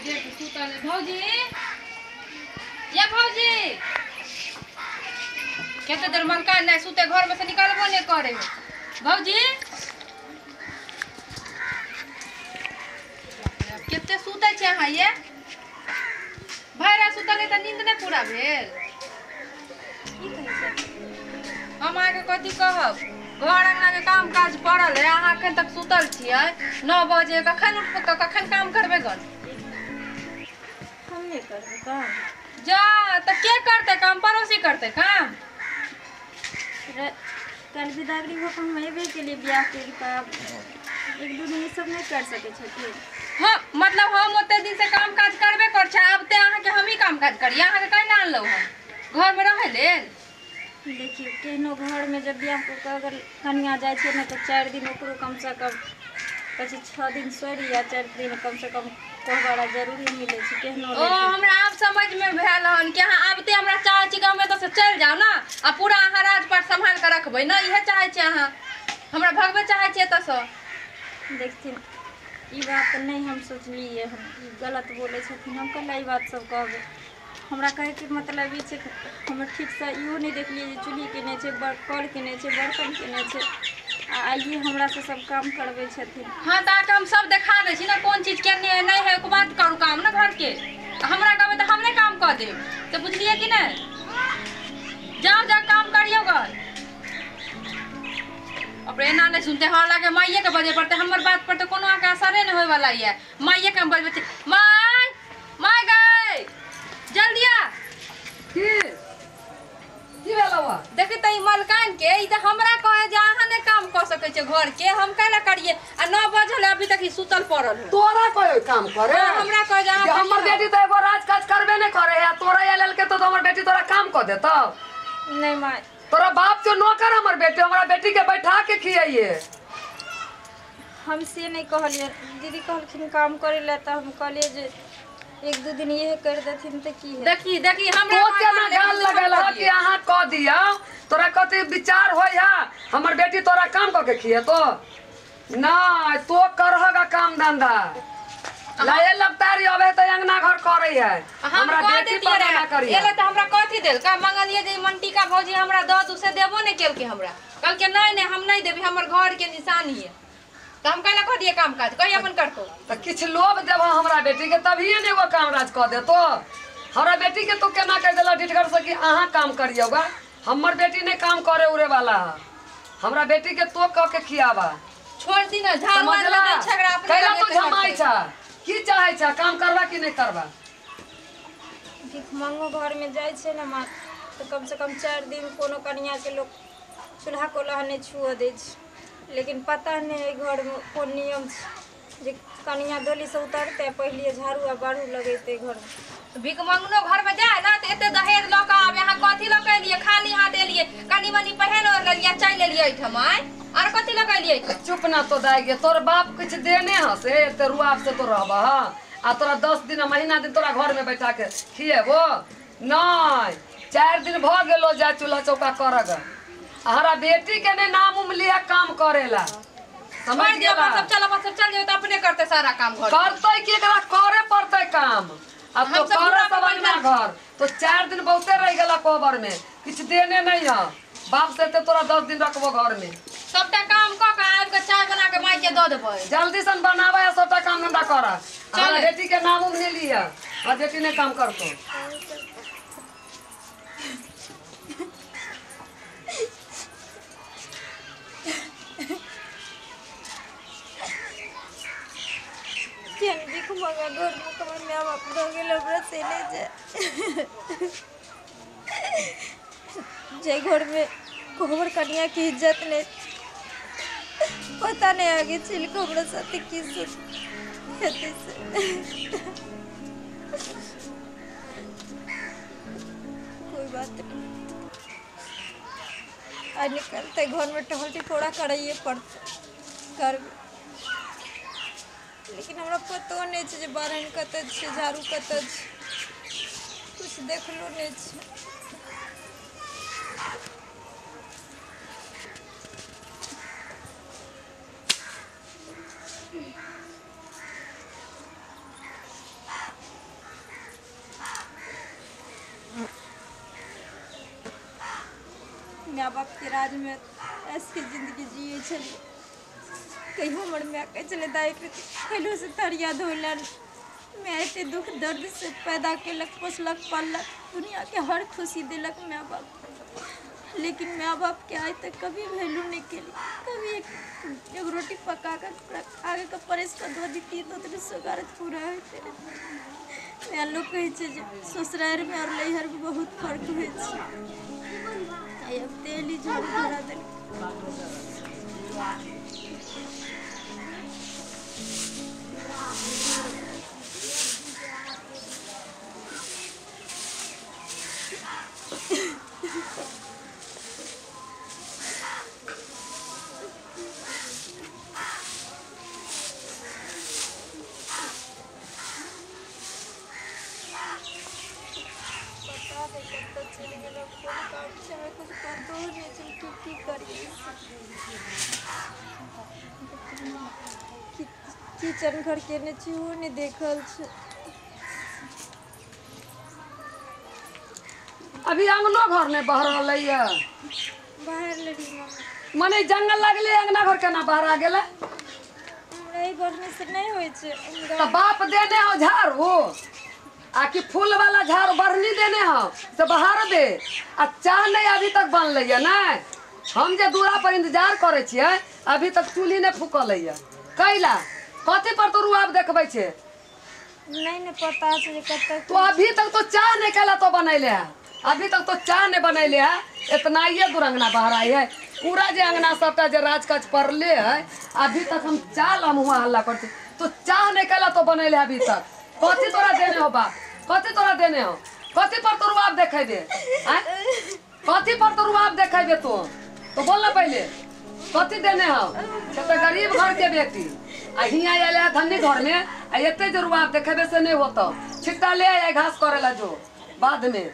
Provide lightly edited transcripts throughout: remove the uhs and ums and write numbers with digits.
देर सुतल है। भौजी ये भौजी कते देर मलका नहीं सुते घर में से निकालबो नहीं करे। भौजी कते सुते छे अहाँ ये भरि राति सुतल है त नींद नहीं पूरा भेल। की कहै छै हम अहाँके कथी कहब, घर अंगना के काम काज पड़ल है, अहाँ अखन तक सुतल छियै। 9 बजे कखन उठबै, कखन काम करबै गन? हम नहि करबै काम। जा त के करतै काम, पड़ोसी करतै काम? कल बिदागरी हो हम अयबे के लिए बियाह के आब एक दू दिन ई सब नहि कर सकै छथिन। हाँ मतलब हम ओते दिन से काम काज करबे कर छै, आब ते अहाँके हमही काम काज करियै, अहाँके कैला आनलहुँ हम घर में रहै लेल? देखियौ केहनो घर में जब बियाह कऽ के अगर कनिया जाइ छै ने तऽ 4 दिन ओकरो कमसँ कम 6 दिन सोरि या 4 दिन कमसँ कम कोहबरा जरूरी मिलै छै केहनो। ओ हमरा आब समझ में भेल हन कि अहाँ आबते हमरा चाहै छी कि हम एतऽ से चलि जाउ ने आ पूरा अहाँ राजपाट सम्हाल कऽ रखबै ने, इहे चाहै छी अहाँ? हमरा भगबै चाहै छी एतऽसँ? देखथिन ई बात नहि हम सोचलियै हन, ई गलत बोलै छथिन, हम कैला ई बात सब कहबै? हमरा कहैके मतलब ई छै हम ठीकसँ इहो नहि देखलियै जे चूल्ही केने छै, कल केने छै, बर्तन केने छै, आ आइए हमरासँ सब काम करबै छथिन। हाँ तऽ अहाँके हम सब देखा दै छी ने कोन चीज केने है नहि है, ओकर बाद करू काम ने घरके। हमरा कहबै तऽ हम नहि काम कऽ देब, तऽ बुझलियै कि नहि? जाउ जाउ काम करियौ गन। अपने एना नहि सुनते, हाँ लागे माइए के बजे पड़तै, हमर बात पर तऽ कोनो अहाँके असरे नहि होयवला यऽ। माइए के हम बजबै छी, माय माय गै जल्दी आ। की की भेलौ? देखी त ई मलकान के ई त हमरा कहे जे अहाँ नहि काम कऽ सकै छै घर के, हम कैला करियै? आ 9 बजल अभी तक ई सुतल पड़ल है। तोरा कहे काम करे? हमरा कहे जे अहाँ हमर बेटी त एगो राज काज करबे नहि करे है, तोरा या लेल के तो हमर बेटी तोरा काम कऽ देतौ? नहीं माय, तोरा बाप जो नौकर हमर बेटी, हमरा बेटी के बैठा के खियाइए। हम से नहीं कहलियै, दीदी कहलखिन काम करे ला तऽ हम कहलियै जे 1-2 दिन इहे कर देथिन तऽ की है। देखी देखी हमरा तो केना गाल लगल कि अहाँ कह दिया, तोरा कथी विचार होय है हमर बेटी तोरा काम कऽ के खियेतो? नहीं तो करहगा काम धंधा लाए लगतारी अबे त अंगना घर करे है। हमरा बेटी पर ना करिए एले त हमरा कथी देल का मंगलिए जे मंटिका भौजी हमरा the दू से देबो ने केलके, हमरा कहलके नहीं नहीं हम नहीं देबी, हमर घर के निशानी है। त हम कैला कह दिए काम काज कहि अपन करतो? त किछ लोभ देबो हमरा बेटी के तभिए ने एगो काम राज कह देतो। हमरा बेटी के तो केना कह देला डिठगर से कि अहाँ काम करियोगा, हमर बेटी ने काम करे उरे वाला है, हमरा बेटी के तो कह के खियाबा। छोड़ दी ना झाड़ मार ले झगड़ा अपने कैला तो जमाई छा, की चाहे छा काम करबा कि नहीं करबा? भीख मांगो घर में जाइ छै ने माँ तऽ कम से कम 4 दिन कोनो कनिया के लोग चूल्हा कोल्हा नहि छुअ दै छै, लेकिन पता नहि एहि घर में कोन नियम छै जे कनिया डोली से उतरतै पहिले झाड़ू आ बारू लगेतै घर में। भीख मंगनो घर में जाए ना तऽ एते दहेज लऽ कऽ आबे, अहाँ कथी लऽ कऽ एलियै? खाली हाथ एलियै, कनी मनी पहिन ओढ़ लेलियै चलि एलियै एहिठाम, आइ आर कथी लऽ कऽ एलियै? चुप ना तो दाइ गे, तोर बाप किछु देने हँ से एते रुआब से तो रहबह आ तोरा 10 दिन महीना दिन तोरा घर में बैठा के खिएबो? नहीं 4 दिन भऽ गेलो जा चूल्हा चौका करग, हमारा बेटी के ने नाम उम लिया काम करेला। समझ गेला? सब चल अपन सब चल जेबै तऽ अपने करते सारा काम घर करतै कि एकरा करे पड़तै काम? अब तो करे सब अंगना घर तो 4 दिन बहुते रह गेला कोबर में, किछु देने नहीं है बाप से, तोरा 10 दिन रखबो घर में। सबटा काम कऽ के आबि के चाय बना के माय के दऽ देबै, जल्दी सन बनाबै आ सबटा काम धंधा कर। हमरा बेटी के नाम उम नहीं लिया, हमरा बेटी ने काम करतो। केहन भीख मंगा घर में हमर my बाप दऽ गेल हमरा से नहि जाय, जे घर में कोहबर कनिया के इज्जत नहीं, पता नहीं आगे चल के हमरा साथे की हेतै से। कोई बात नहीं, आ निकलते घर में टहल टिकोड़ा करैए पड़तै करबै, लेकिन हमरा पतो नहीं छै जे बारहन कतऽ छै, झाड़ू कतऽ छै, कुछ देखलो नहीं छै। My बापके राजमे ऐसके जिंदगी जियै छलियै। कहियो हमर माय कहै छलै दाइ खेलो से थरिया धोलनि। माय एते दुख दर्द से पैदा केलक, पोसलक पाललक, दुनियाके हर खुशी देलक my बाप। लेकिन my बापके आइ तक कभी वैल्यू नहीं केली। कभी एक रोटी पका कर आगे के परसि कऽ दऽ दितियै तऽ ओतबे सोगारत पूरा होइतै। माय लोक कहै छै जे ससुरारिमे आओर नैहरमे बहुत फर्क होइ छै। आइ अब तेल ही झाड़ू धरा देलकै। पता नहीं कतऽ चलि गेलौ, कोन काम छै, हमरा कुछ पतो नहि छै कि की करियै। किचन घर केने छी ओहो नहि देखल छै। अभी अंगनो घर नहीं बहरल है। बाहर लड़ी मम्मी। मने जंगल लगले अंगना घर केना बहरा गेलै? हमरा ई बढ़ने से नहीं होइ छै। तो बाप देने हो झाड़ू आ कि फूल वाला झाड़ू बढ़नी देने हो से बहार दे। आ चाह नहीं अभी तक बनलै है नहीं। हम जे दूरा पर इंतजार करै छियै अभी तक चूल्ही नहीं फूकल है। कैला कथी पर तो रुआब देखबै छै? नहीं नहीं पता छै जे कतऽ। तो अभी तक तो चाह नहीं कैला तो बनैले है। अभी तक तो चाह नहीं बनैले है। इतना ही दुरंगना बहराई है पूरा जे अंगना सबटा जे राजकाज पड़ले है। अभी तक हम चाह हम हुआ हल्ला करते तो चाह नहीं कैला तो बनैले है अभी तक। कथी तोरा देने हो बाप? कथी तोरा देने हो? कथी पर तो रुआब देखेबे? कथी पर तो रुआब देखेबे तू? तो बोल ना पहले कथी देने हो? तो गरीब घर के बेटी आ हियाँ आयल है धनी घर में आ एते जे रुआब देखेबे से नहीं होतो। छिट्टा ले आए घास करेला जो बाद में।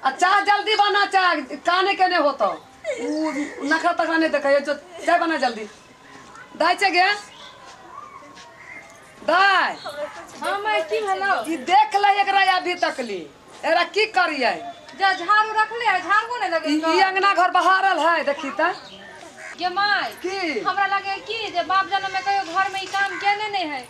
आ चाह जल्दी बना, चाह काने के नहीं होतो। उ नखरा तखरा नहीं देखे जो चाय बना जल्दी। दाय चे गे दाय। हाँ माय की भेलौ? ई देख ले एकरा अभी तक ली एकरा की करियै? जा झाड़ू रखले है, झाड़ू नहीं लगे। ई अंगना घर बहारल है देखी त। गे my की हमरा लगे की जे बाप जनम में कहियो घर में ई काम केने नहीं है।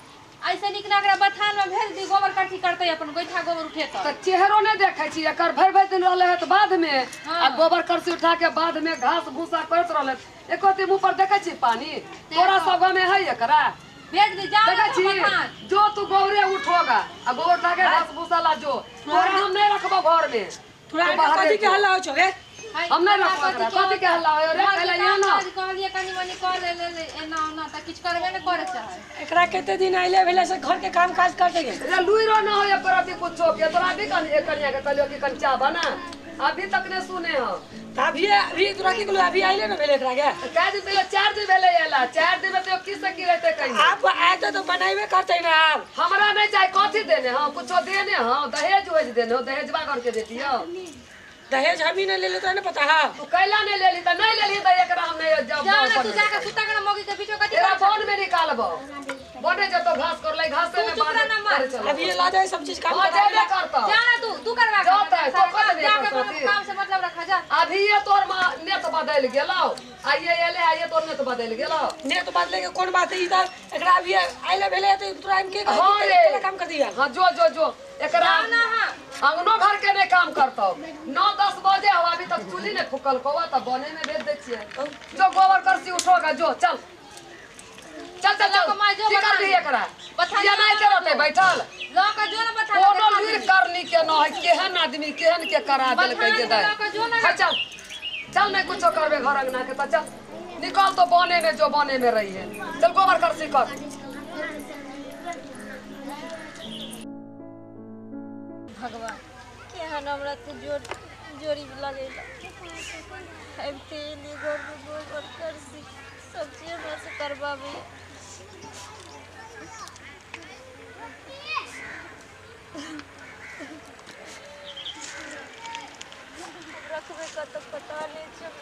ऐसे निक ना एकरा बथान में भेज दी गोबर काठी करते अपन गोइठा गोबर उठेतै। त चेहरो नहीं देखै छी एकर भरि भरि दिन रहले है त बाद में। आ गोबर करसी उठा के बाद में घास भूसा करत रहले। एको दिन मुंह पर देखै छी पानी तोरा सब में है एकरा भेज दी जा देखै छी। जो तू गोबरे उठोगा आ गोबर उठा के घास भूसा ला जो तोरा हम नहीं रखबो घर में। तोरा कथी के हल्ला होइ छौ गे? हम नहीं रखबो एकरा। कथी के हल्ला होय रे? कहले यहाँ ना कहलिए कनी मनी कह ले ले एना ओना त किछ करबे ने करे चाहे। एकरा कते दिन आइले भेले से घर के काम काज करते गे? रे लुइरो न होय पर अभी कुछो के तोरा भी कन एक कनिया के कहलियो कि कन चाह बना अभी तक ने सुने हो। त अभी अभी तोरा की कहलियो अभी आइले न भेले एकरा के? कै दिन भेले? 4 दिन भेले आइला। 4 दिन में तो की से की रहते कहीं? आप आते तो बनाइबे करते ना। आप हमरा नहीं चाहे कथी देने हो? कुछो देने हो? दहेज उहेज देने हो? दहेजवा घर के बेटी हो। दहेज हम ही नहीं ले लेते ना पता है। तू कैला नहीं लेली त नहीं लेली त एकरा हम नहीं जब जा ना तू जाके कुत्ता के मौगी के बीचो कथी तेरा बोन में निकालबो। बोने जतो घास कर ले घास में बांध। अभी ये ला जाए सब चीज काम कर जाबे करता। जा ना तू तू करवा जाता तो कर दे जाके अपन काम से मतलब रखा जा। अभी ये तोर मां नेत बदल गेलौ। आइए एले आइए तोर नेत बदल गेलौ। नेत बदले के कोन बात है? इधर एकरा अभी आइले भेले त तोरा हम के काम कर दिया। हां जो जो जो एकरा ना हां अंगनो घर के नहीं काम करतो। 9-10 बजे हो अभी तक चूल्ही नहीं फूकल कौवा त बने में भेज दे छियै। जो गोबर करसी उठोगा जो चल चल चल चल की कर दी एकरा? ये नहीं चलते बैठल ल के जो ना बथा कोनो लुइर करनी के न है। केहन आदमी केहन के करा देलकै जे दाय। चल चल नहीं कुछो करबे घर अंगना के त चल निकल तो बने में जो बने में रही है। चल गोबर करसी कर। भगवान केहन हमरा तो जोर जोरी लगेला। आबिते एली घर में गोबर करसी सब चीज हमरा से करबाबे। रखबे का तो पता नहीं चल।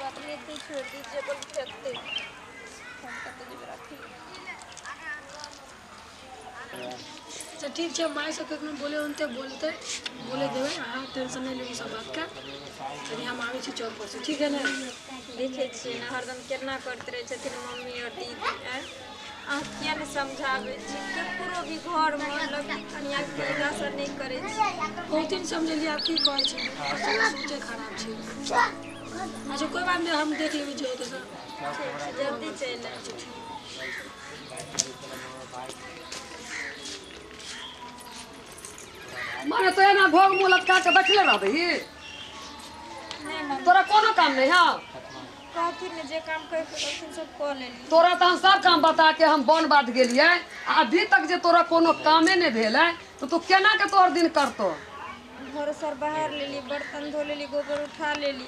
अपने तू छोड़ दीजिए बोल फेंकते हम कत रखी। अच्छा ठीक छै, माय सब कखनो बोले उनते बोलते बोले देबै, अहाँ टेंशन नहि लेबै सब बातके। कनि हम आबै छी चौक पर से, ठीक है ने? देखै छियै ने हरदम केना करैत रहै छथिन मम्मी आओर दीदी। अहाँ किया नहि समझाबै छी? ककरो भी घरमे मतलब कनियाके इलासँ नहि करै छी। बहुत दिन समझलियै, आब की कहै छी, सोचे खराब छै। अच्छा कोइ बात नहि, हम देख लेबै जे होतै से। ठीक छै, जल्दी चलि आयब। माने तो एना भोग मुँह लटका के बैठले रहबही? नहि, तोरा कोनो काम नहीं है? कहथिन ने जे काम कहि के रहथिन सब कऽ लेली। तोरा तऽ हम सब काम बता के हम बन बाध गेलियै, आ अभी तक जे तोरा कोनो कामे नहि भेल है तो तू केना के तोहर दिन करतो? घर सर बाहर लेली, बर्तन धो लेली, गोबर उठा लेली,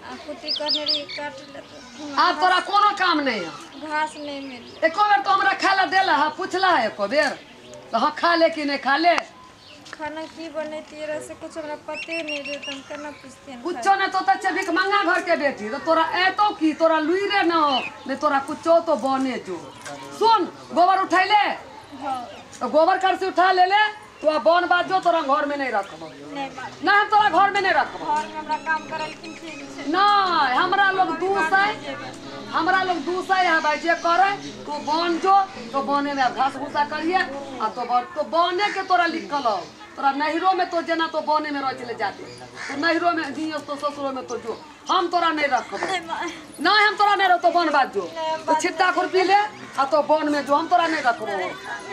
आ कुट्टी करने रही काट ले। आब तोरा कोनो काम नहीं है? घास नहीं मिलल। एको बेर तो हमरा खाय ला देला है? पूछला है एको बेर तो हाँ खा ले कि नहीं खा ले? खाना की बनेतियै रह से कुछ हमरा पते नहीं रहे, तऽ हम केना पूछतियन? कुछो नहीं, तो तऽ भीख मंगा घर के बेटी, तो तोरा एतो की तोरा लुइरे न हो नहीं तोरा कुछो तो बने जो। सुन, गोबर उठैले? हाँ। तो गोबर कर से उठा ले ले, तो आ बन बाजो तोरा घर में नहीं रखबो। नहीं बात नहीं, हम तोरा घर में नहीं रखबो। घर में हमरा काम करलखिन ठीक छै। नहीं, हमरा लोग 200, हमरा लोग 200 है भाई, जे करे तू बन जो, तो बने में घास भूसा करिए आ तो तो बने के तोरा लिखल हो। तोरा नैहरो में तो जेना तो बने में रह चले जाते, तो नैहरो में जियो तो ससुरो में तो जो, हम तोरा नहीं रखबो। नहीं, हम तोरा नहीं रख, तो बन बाज जो, तो छिट्टा खुरपी ले आ तो बन में जो, हम तोरा नहीं रखबो,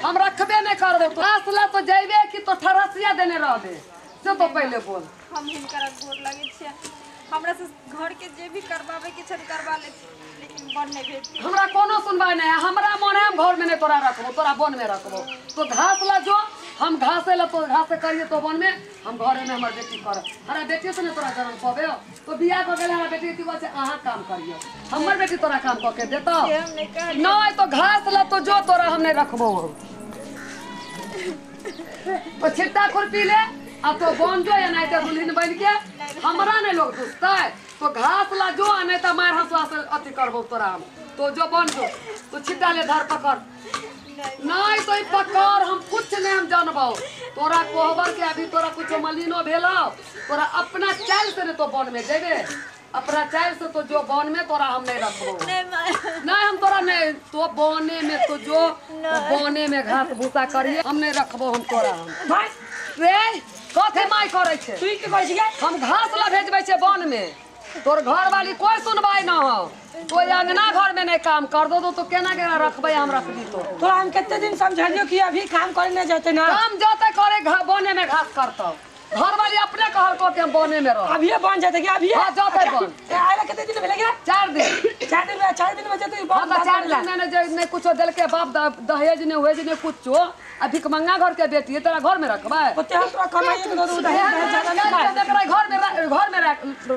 हम रखबे नहीं करबो। तो असला तो जैबे कि तो ठरसिया देने रहबे से तो पहले बोल। हम हुनकर गोर लगै छियै, हमरा से घर के जे भी करबाबै के छन करबा लेथिन, लेकिन बन नहि भेटतै। हमरा कोनो सुनवाई नहीं है, हमरा मन है हम घर में नहीं तोरा रखबो, तोरा वन में रखबो। तो घास ला जो, हम घासे ला तो घास करिए तो वन में, हम घरे में हमर बेटी कर, हमरा बेटी से नहीं तोरा जन्म पबे। तो बियाह कऽ गेलै हमरा बेटी की कहै अहाँ काम करियो, हमर बेटी तोरा काम कऽ के देतौ नहीं? तो घास ला तो जो, तोरा हम नहीं रखबो। तो छिट्टा खुरपी ले आ तो बन जो, या नहीं तो दुल्हन बन के हमरा नहीं लोग दुसतै। तो घास ला जो, आ नहीं तो मार हंसुआ से अथी करबो तोरा हम। तो जो बन जो, तो छिट्टा ले धर पकड़। नहीं तो ई पकड़, हम कुछ नहीं हम जानबो तोरा कोहबर के। अभी तोरा कुछ मलिनो भेलो, तोरा अपना चाल से नहीं तो वन में जेबे, अपना चाल से तो जो वन में तोरा हम नहीं रखबो। नहीं, हम तोरा नहीं, तो बने में तो जो, तो बने में घास भूसा करिए, हम नहीं रखबो हम तोरा। हम भाई रे कथी माय करै छै? तू की कहै छियै? हम घास ला भेजबै छै वन में, तोर घर वाली कोई सुनवाई न हो, कोई अंगना घर में नहीं काम कर दो तो केना केना रखबै हम रखबी तो। तोरा हम कते दिन समझलियो कि अभी काम करे नहीं जाते ना? काम जाते करे, बने में घास करतो, घर वाली अपने कहलको कि हम बने में रह। अभिये बन जाते कि अभिये? हां जाते बन। ए आइला कते दिन भेलै? 4 दिन। 4 दिन में, 4 दिन में जते बन। हां 4 दिन में जे नहीं कुछो देलके बाप, दहेज नहीं होए जे नहीं कुछो, आ भिखमंगा घर के बेटी तोरा घर में रखबै? ओते हम तोरा कमाई के दो दहेज ज्यादा नहीं खाए। देखरै घर में घर में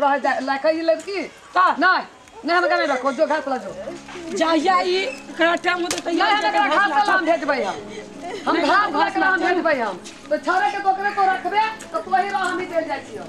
रह जाय लायक ई लड़की नहीं नहीं, हम नहीं रखो, जो घास ला जो जाइया ई एकरा टाइम होते तैयार। नहीं, हम घास ला हम भेजबै, हम घास ला हम भेजबै हम तो छाड़े के तोकरे तो रखबे तो तोही रह, हम ही चल जाइ छियो।